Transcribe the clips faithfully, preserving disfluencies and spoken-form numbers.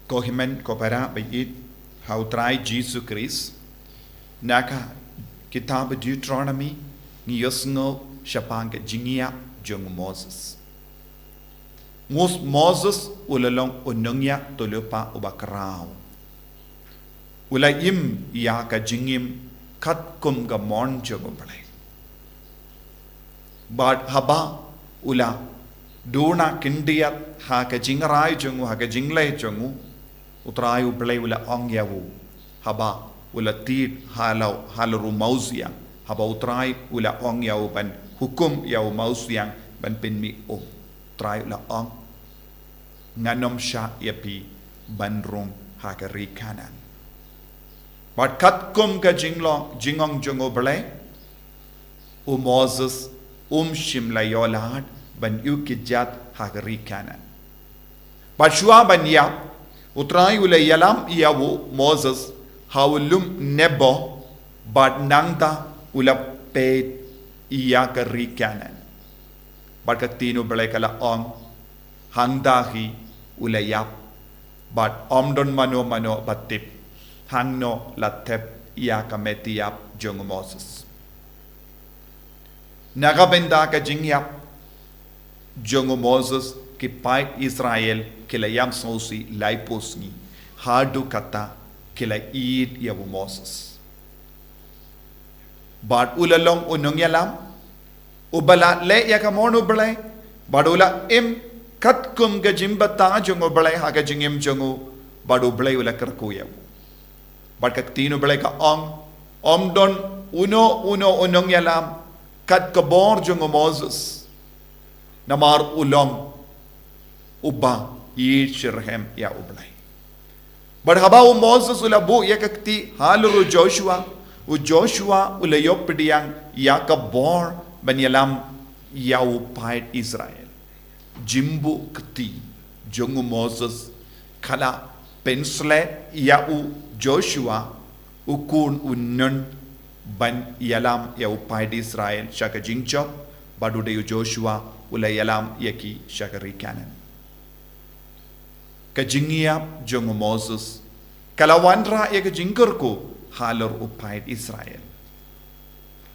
Ko hynmen ko para ba ïeit ha u Trai Jisu Khrist, na ka kitab Deuteronomy ngi ïohsngew shaphang ka jingïap jong u Moses. Ngus Moses u la long u nongïap tylli pa uba khraw. U la im ïa ka jingim katkum ka mon jong u Blei. Bad haba u la duna khyndiat ha ka jingrai jong u, ha ka jingleh jong u, u Trai u Blei u la ong ïa u, haba u la tied halor, halor u mawsiang, haba u Trai u la ong ïa u ban hukum ïa u mawsiang ban pynmih um. U Trai u la ong, ngan ym shah ïa phi ban rung ha ka ri Kanaan. Bad katkum ka jinglong jingong jong u Blei, u Moses um shym la ïoh lad ban ïuh kjat ha ka ri Kanaan. Bad shuwa ban ïap, u Trai u la ïalam ïa u Moses ha u lum Nebo, bad nangta u la peit ïa ka ri Kanaan. Bad ka ktien u Blei ka la ong, hangta hi u la ïap, bad ym don mano mano ba tip hangno la thep ïa ka met ïap jong u Moses. Na ka bynta ka jingïap jong u Moses, ki paid Israel ki la ïam sngewsih laiphew sngi, haduh katta ki la ïeit ïa u Moses. Bad u la long u nongïalam uba la leh ïa ka mon u Blei, bad u la im katkum ka jingbatai jong u Blei ha ka jingim jong u, bad u Blei u la kyrkhu ïa u. Bad ka ktien u Blei ka ong, ym don uno uno u nongïalam kat ka bor jong u Moses, namar u long uba ïeit shitrhem ïa u Blei. Bad haba u Moses u la buh ïa ka kti halor u Joshua, u Joshua u la ïoh pdiang ïa ka bor ban ïalam ïa u paid Israel. Jingbuh kti jong u Moses ka la pynshlur ïa u Joshua, u khun u Nun, ban ïalam ïa u paid Israel sha ka jingjop, bad u dei u Joshua u la ïalam ïa ki sha ka ri Kanaan. Ka jingïap jong u Moses ka la wanrah ïa ka jingkyrkhu halor u paid Israel.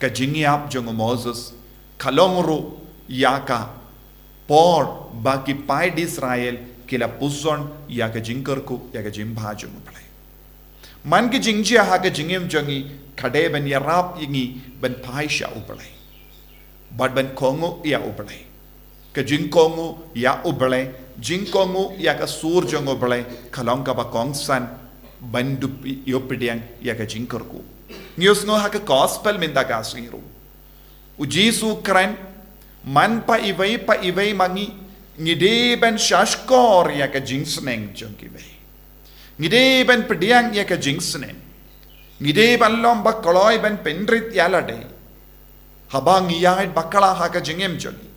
Ka jingïap jong u Moses ka long ruh ïa ka por ba ki paid Israel ki la pyrshang ïa ka jingkyrkhu, ïa ka jingbha jong u Blei. Man ka jingjia ha ka jingim jong ngi ka dei ban ïarap ïa ngi ban phai sha u Blei, bad ban kohnguh ïa u Blei. Ka jingkohnguh ïa u Blei, jingkohnguh ïa ka sur jong u Blei, ka long kaba kongsan ban dup ïoh pdiang ïa ka jingkyrkhu. Ngi ïohsngew ha ka gospel mynta ka sngi ruh, u Jisu u kren, man pa iwei pa iwei ma ngi, ngi dei ban shahshkor ïa ka jingsneng jong kiwei. Ngi dei ban pdiang ïa ka jingsneng. Ngi dei ban long ba kloi ban pynrit ïa lade. Haba ngi ïaid bakla ha ka jingim jong ngi,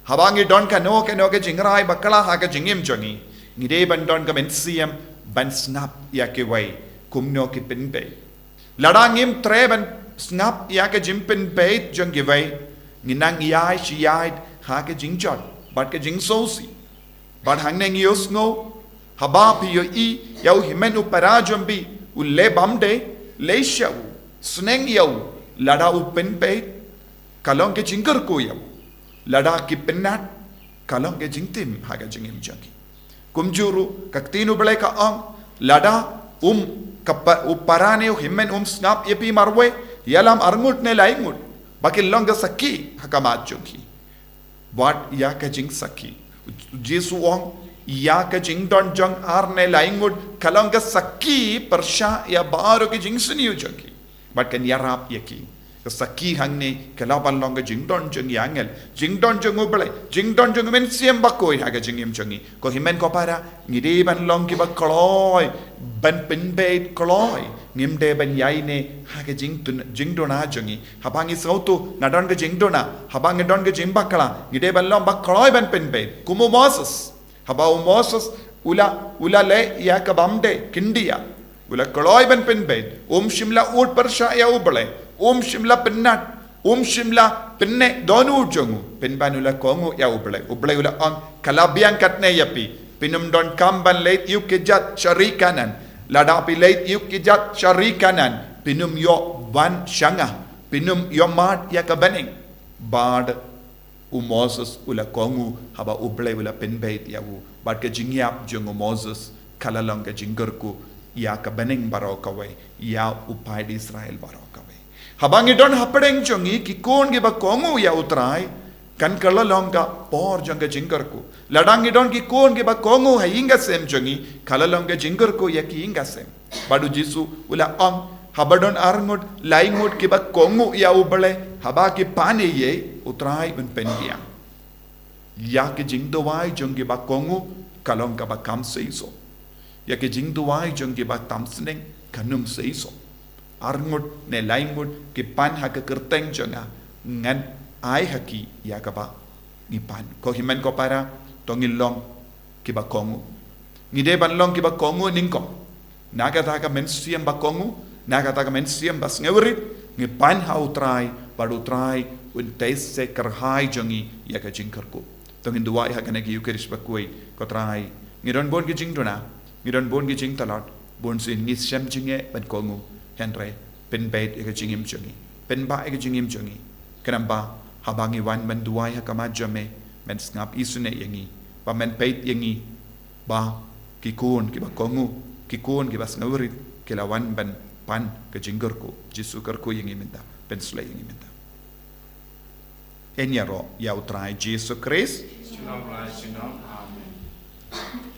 haba ngi don kano kano ka jingrai bakla ha ka jingim jong ngi, ngi dei ban don ka mynsiem ban sngap ïa kiwei kumno ki pynbeit. Lada ngim treh ban sngap ïa ka jingpynbeit jong kiwei, ngi nang ïaid shi ïaid ha ka jingjot bad ka jingsngewsih. Bad hangne ngi ïohsngew, haba phi ïohi ïa u hynmen u para jong phi u leh bymdei, leit sha u, sneng ïa u. Lada u pynbeit, ka long ka jingkyrkhu ïa u. Lada ki pynnat, ka long ka jingtim ha ka jingim jong ki. Kumjuh ruh ka ktien u Blei ka ong, lada um, ka pa, u para ne u hynmen um sngap ïa phi marwei, ïalam arngut ne laingut, ba kin long ka sakhi ha khmat jong ki. Bad ïa ka jingsakhi, u Jisu u ong, ïa ka jingdon jong ar ne laingut ka long ka sakhi pyrshah ïa baroh ki jingsniew jong ki. Bad kan ïarap ïa ki. Ka sakhi hangne ka lah ban long ka jingdon jong ki angel, jingdon jong u Blei, jingdon jong u Mynsiem Bakhuid ha ka jingim jong ngi. Ko hynmen ko para, ngi dei ban long kiba kloi ban pynbeit kloi. Ngim dei ban ïaineh ha ka jingduna jong ngi. Haba ngi sngewthuh nga don ka jingduna, haba ngi don ka jingbakla, ngi dei ban long ba kloi ban pynbeit kum u Moses. Haba u Moses u la, u la leh ïa ka bymdei khyndiat, u la kloi ban pynbeit. Um shym la ud pyrshah ïa u Blei, um shym la pynnat, um shym la pynneh dohnud jong u, pynban u la kohnguh ïa u Blei. U Blei u la ong, ka la biang katne ïa phi, Phin ym donkam ban leit ïa u kjat sha ri Kanaan. Lada phi leit ïa u kjat sha ri Kanaan, phin ym ïoh wan sha nga. Phin ym ïoh mad ïa ka bneng. Bad u Moses u la kohnguh haba U Blei u la pynbeit ïa u. Bad ka jingïap jong u Moses ka la long ka jingkyrkhu ïa ka bneng baroh kawei, ïa u paid Israel baroh kawei. Haba ngi don hapdeng jong ngi ki khun kiba kohnguh ïa U Trai, kan ka la long ka por jong ka jingkyrkhu. Lada ngi don ki khun kiba kohnguh ha ïing ka sem jong ngi, ka la long ka jingkyrkhu ïa ki ïing ka sem. Bad u Jisu u la ong, haba don arngut, laingut kiba kohnguh ïa U Blei, haba ki pan ïa U Trai un pynbiang. Ïa ki jingduwai jong kiba kohnguh ka long kaba kham seisoh. Ïa ki jingduwai jong kiba tam sneng kan ym seisoh. Arngut ne laingut ki pan ha ka kyrteng jong nga, ngan ai ha ki ïa kaba ngi pan. Ko hynmen ko para, to ngin long kiba kohnguh. Ngi dei ban long kiba kohnguh nyngkong. Na kata ka mynsiem ba kohnguh, na kata ka mynsiem ba sngewrit, ngi pan ha U Trai, bad U Trai un tei se kyrhai jong ngi ïa ka jingkyrkhu. To ngin duwai ha kane ka Eucharist bakhuid, ko Trai, ngi don bun ki jingduna, ngi don bun ki jingtlot, bun sien ngi shem jingeh ban kohnguh, hynrei pynbeit ïa ka jingim jong ngi, pynbeit ïa ka jingim jong ngi. Khnang ba haba ngi wan ban duwai ha khmat jong me, men sngap isynei ïa ngi, ba men peit ïa ngi ba ki khun kiba kohnguh, ki khun kiba sngewrit, ki la wan ban pan ka jingkyrkhu. Jisu kyrkhu ïa ngi mynta, pynshlei ïa ngi mynta. Yn ïaroh ïa U Trai Jisu Khrist. Junom la junom. Amen.